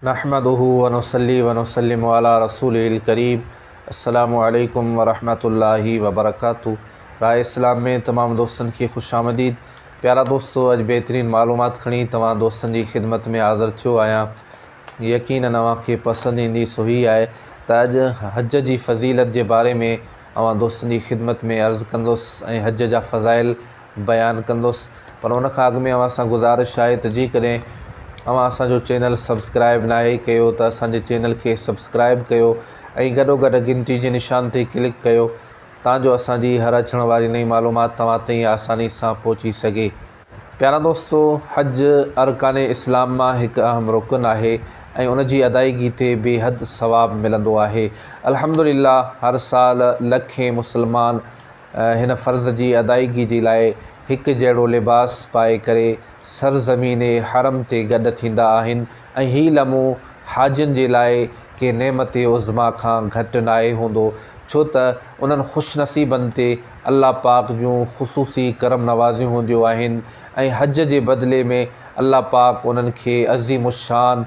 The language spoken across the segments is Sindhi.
نحمده ونصلي ونسلم علي رسوله الڪريم السلام عليڪم ورحمة الله وبرڪاته راء اسلام ۾ تمام دوستن کي خوش آمديد. پيارا دوستو، اڄ بهترين معلومات کڻي توهان دوستن جي خدمت ۾ حاضر ٿيو آهيان. يقينن اوهان کي پسند ايندي. سو هي آهي ته اڄ حج جي فضيلت جي باري ۾ اوهان دوستن جي خدمت ۾ عرض ڪندس ۽ حج جا فضائل بيان ڪندس. پر ان کان اڳ ۾ اوهان سان گذارش آهي ته جيڪڏهن اوهان اسان جو چينل سبسڪرائب ناهي ڪيو ته اسان جي چينل کي سبسڪرائب ڪيو ۽ گڏوگڏ گهنٽي جي نشان تي ڪلڪ ڪيو تان جو اسان جي هر اچڻ واري نئين معلومات توهان تائين آساني سان پهچي سگهي. پيارا دوستو، حج ارڪان اسلام مان هڪ اهم رڪن آهي ۽ ان جي ادائيگي تي بي حد ثواب ملندو آهي. الحمدلله هر سال لکين مسلمان هن فرض جي ادائيگي جي لاء هڪ جهڙو لباس پائي ڪري سرزمين حرم تي گڏ ٿيندا آهن ۽ هي لمحو حاجين جي لاء ڪنهن نعمت عظميٰ کان گهٽ ناهي هوندو، ڇو ته انهن خوش نصيبن تي الله پاڪ جون خصوصي ڪرم نوازيون هونديون آهن ۽ حج جي بدلي ۾ الله پاڪ انهن کي عظيم الشان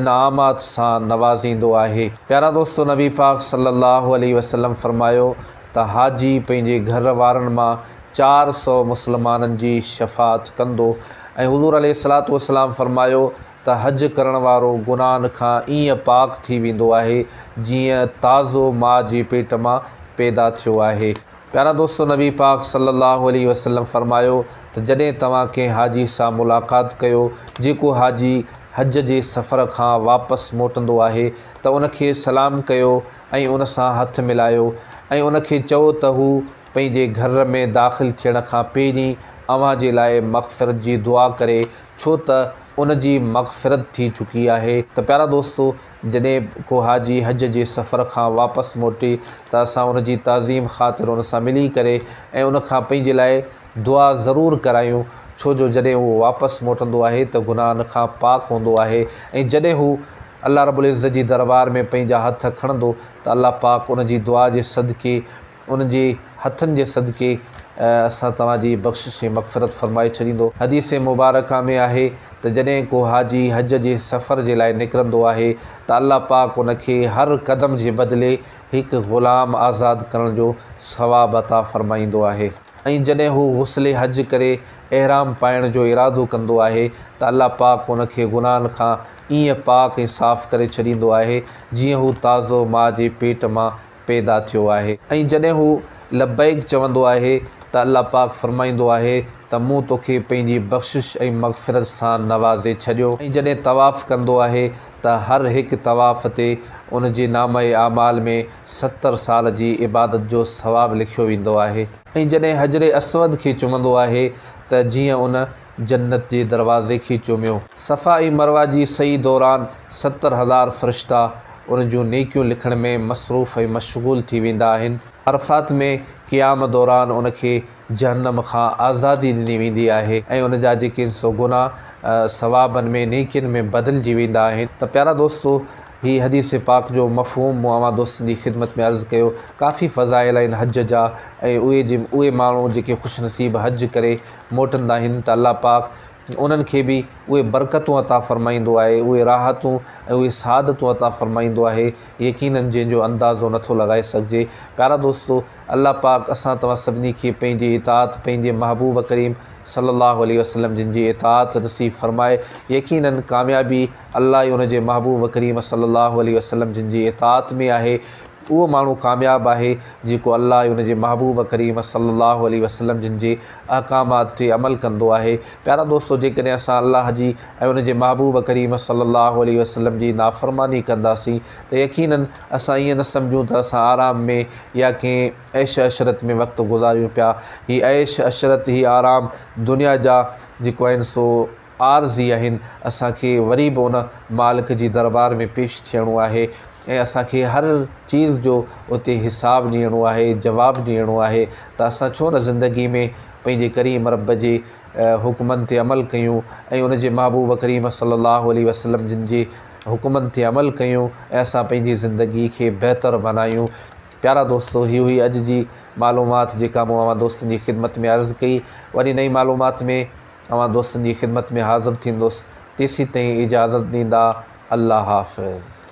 انعامات سان نوازيندو آهي. پيارا دوستو، نبي پاڪ صلي الله عليه وسلم فرمايو ته حاجي پنهنجي گهر وارن مان 400 مسلمانن جي شفاعت ڪندو ۽ حضور عليه الصلوة والسلام فرمايو ته حج ڪرڻ وارو گناهن کان ائين پاڪ ٿي ويندو آهي جيئن تازو ماء جي پيٽ مان پيدا ٿيو آهي. پيارا دوستو، نبي پاڪ صلي الله عليه وسلم فرمايو ته جڏهن توهان ڪنهن حاجي سان ملاقات ڪيو جيڪو حاجي حج جي سفر کان واپس موٽندو آهي ته ان کي سلام ڪيو ۽ ان سان هٿ ملايو ۽ ان کي چئو ته هو پنهنجي گهر ۾ داخل ٿيڻ کان پهرين اوهان جي لاء مغفرت جي دعا ڪري، ڇو ته ان جي مغفرت ٿي چڪي آهي. ته پيارا دوستو، جڏهن ڪو حاجي حج جي سفر کان واپس موٽي ته اسان ان جي تعظيم خاطر ان سان ملي ڪري ۽ ان کان پنهنجي لاء دعا ضرور ڪرايون، ڇو جو جڏهن اهو واپس موٽندو آهي ته گناهن کان پاڪ هوندو آهي ۽ جڏهن هو الله رب العزت جي دربار ۾ پنهنجا هٿ کڻندو ته الله پاڪ ان جي دعا جي صدقي، ان جي هٿن جي صدقي اسان توهان جي بخشش ۽ مغفرت فرمائي ڇڏيندو. حديث مبارڪه ۾ آهي ته جڏهن ڪو حاجي حج جي سفر جي لاء نڪرندو آهي ته الله پاڪ ان کي هر قدم جي بدلي هڪ غلام آزاد ڪرڻ جو ثواب عطا فرمائيندو آهي ۽ جڏهن هو غسل حج ڪري احرام پائڻ جو ارادو ڪندو آهي ته الله پاڪ ان کي گناهن کان ائين پاڪ ۽ صاف ڪري ڇڏيندو آهي جيئن هو تازو ماء جي پيٽ مان پيدا ٿيو آهي ۽ جڏهن هو لبيڪ چوندو آهي ته الله پاڪ فرمائيندو آهي ته مون توکي پنهنجي بخشش ۽ مغفرت سان نوازي ڇڏيو ۽ جڏهن طواف ڪندو آهي ته هر هڪ طواف تي ان جي نامه اعمال ۾ 70 سال جي عبادت جو ثواب لکيو ويندو آهي ۽ جڏهن حجر اسود کي چمندو آهي ته جيئن ان جنت جي دروازي کي چميو. صفا ۽ مروه جي سعي دوران 70,000 فرشتا ان جون نيڪيون لکڻ ۾ مصروف ۽ مشغول ٿي ويندا آهن. عرفات ۾ قيام دوران ان کي جهنم کان آزادي ڏني ويندي آهي ۽ ان جا جيڪي سو گناهه ثوابن ۾ نيڪين ۾ بدلجي ويندا آهن. ته پيارا دوستو، هي حديث پاڪ جو مفهوم مون اوهان دوستن جي خدمت ۾ عرض ڪيو. ڪافي فضائل آهن حج جا ۽ اهي جي اهي ماڻهو جيڪي خوش نصيب حج ڪري موٽندا آهن ته الله پاڪ انهن کي به اهي برڪتون عطا فرمائيندو آهي، اهي راحتون ۽ اهي سعادتون عطا فرمائيندو آهي، يقيناً جنهن جو اندازو نٿو لڳائي سگهجي. پيارا دوستو! الله پاڪ اسان توهان سڀني کي پنهنجي اطاعت، پنهنجي محبوب ڪريم صلّي الله عليه وسلّم جن جي اطاعت نصيب فرمائي. يقيناً ڪاميابي الله ۽ ان جي محبوب ڪريم صلّي الله عليه وسلّم جن جي اطاعت ۾ آهي. اهو ماڻهو ڪامياب آهي جيڪو الله ۽ ان جي محبوب ڪريم صلّي الله عليه وسلّم جن جي احڪامات تي عمل ڪندو آهي. پيارا دوستو! جيڪڏهن اسان الله جي ۽ ان جي محبوب ڪريم صلّي الله عليه وسلّم جي نافرماني ڪنداسين ته يقيناً اسان ائين نه سمجهون ته اسان آرام ۾ يا ڪنهن عيش عشرت ۾ وقت گذاريون پيا. هي عيش عشرت، هي آرام دنيا جا جيڪو آهن سو عارضي آهن. اسان کي وري به ان مالڪ جي دربار ۾ پيش ٿيڻو آهي ۽ اسان کي هر چيز جو اتي حساب ڏيڻو آهي، جواب ڏيڻو آهي ته اسان ڇو نه زندگي ۾ پنهنجي ڪريم رب جي حڪمن تي عمل ڪيون ۽ ان جي محبوب ڪريم صلي الله عليه وسلم جن جي حڪمن تي عمل ڪيون ۽ اسان پنهنجي زندگي کي بهتر بنايون. پيارا دوستو، هي هئي اڄ جي معلومات جيڪا مون اوهان دوستن جي خدمت ۾ عرض ڪئي. وري نئين معلومات ۾ اوهان دوستن جي خدمت ۾ حاضر ٿيندس، تيسين تائين اجازت ڏيندا. الله حافظ.